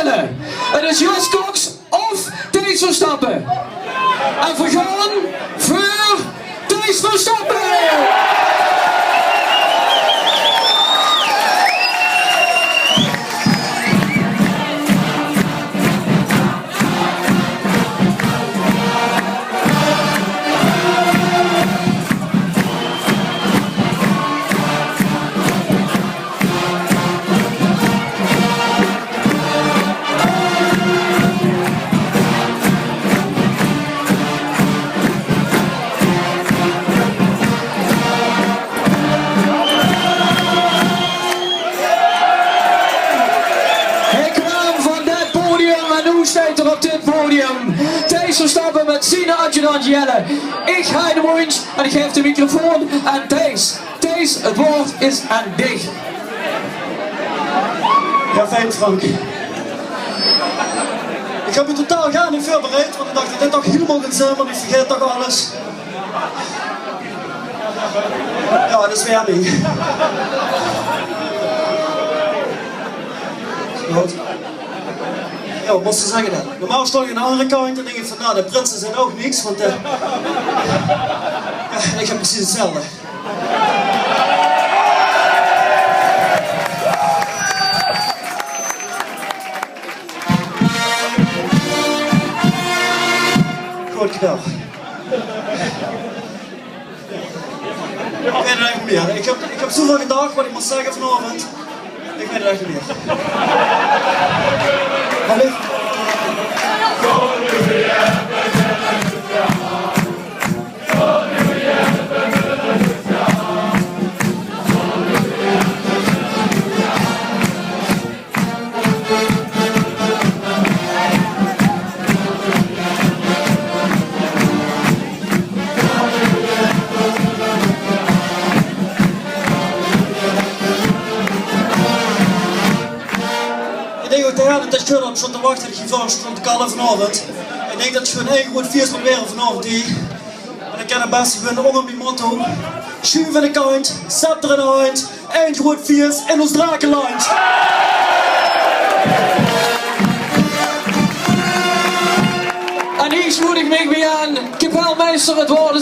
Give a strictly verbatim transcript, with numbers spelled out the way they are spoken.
Het is Jos Koks of Thijs Verstappen. En veer gaon veur Thijs Verstappen! Hae kwaam van det podium en noe steit 'r op dit podium. Thijs Verstappen mit zien adjudant Jelle. Ich haaj de móndj en ich gaef de microfoon aan Thijs. Thijs, het waord is aan dich. Jao, fijn, Frank. Ich höb mich totaal gaar neet veurbereid, want ich dach, dit haet toch hielemaol gein zin, want ich vergaet toch alles. Jao, det is weer neet. Good. Jao, waat mós se zègke dan? Normaal stóng ich aan de anger kantj en dach ich van, nou, de prinse zeen ouch niks, want, eh, jao, ich höb precies hetzelfde. Good gedaon. Ich weit 't ech neet mieë. Ich höb, ich höb zoväöl gedach waat ich mós zègke vanaovendj. Ich weit 't ech neet mieë. Allee. Ich dink ouch det de hele tied sjoon op stóng te wachte det ich hie veur stóng te kalle vanaovendj. Ich dink det 't gewoon ein groeat fieës mót waere vanaovendj hie. En ich kin 't bèste gewoon ónger mien motto: sjuuf aan de kantj, scepter in de handj, ein groeat fieës in ós Drakelandj. En hie sloet ich mich bie aan. Kapelmeister, het waord